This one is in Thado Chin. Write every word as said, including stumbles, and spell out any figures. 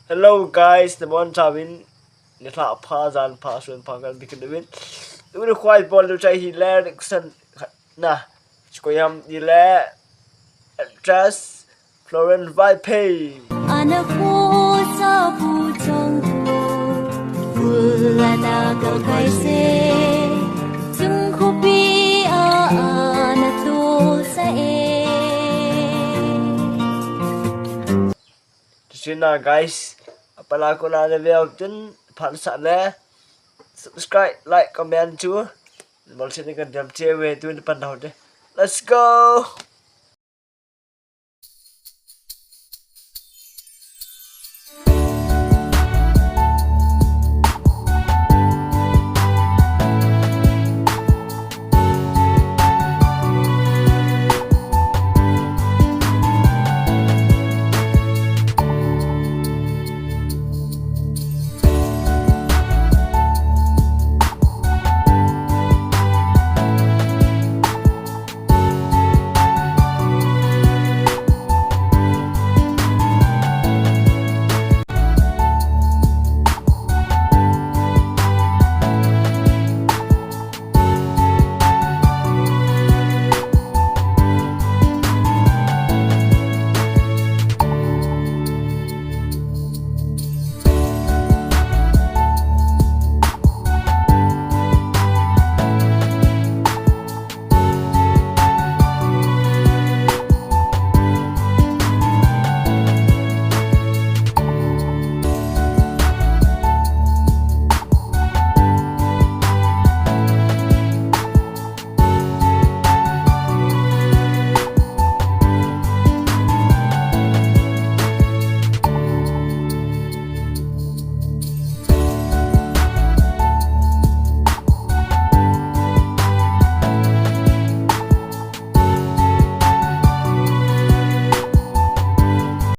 Hello guys, nabonchauvin nilhah pha, jan pha, sun pha kahin bikin uvin. Tuni kho ibol diu chu ahile reaction khat na. Chukoi ham itile actress Florence Vaiphei. Ana khosa bu chang tu, bul ana kal kai se, chung khopi a ana tosa e. Tusina guys, apala kona naveu tin phatsah le subscribe, like, comment chu. Bolse ni kan jam che ve tu ni pan dau de. Let's go.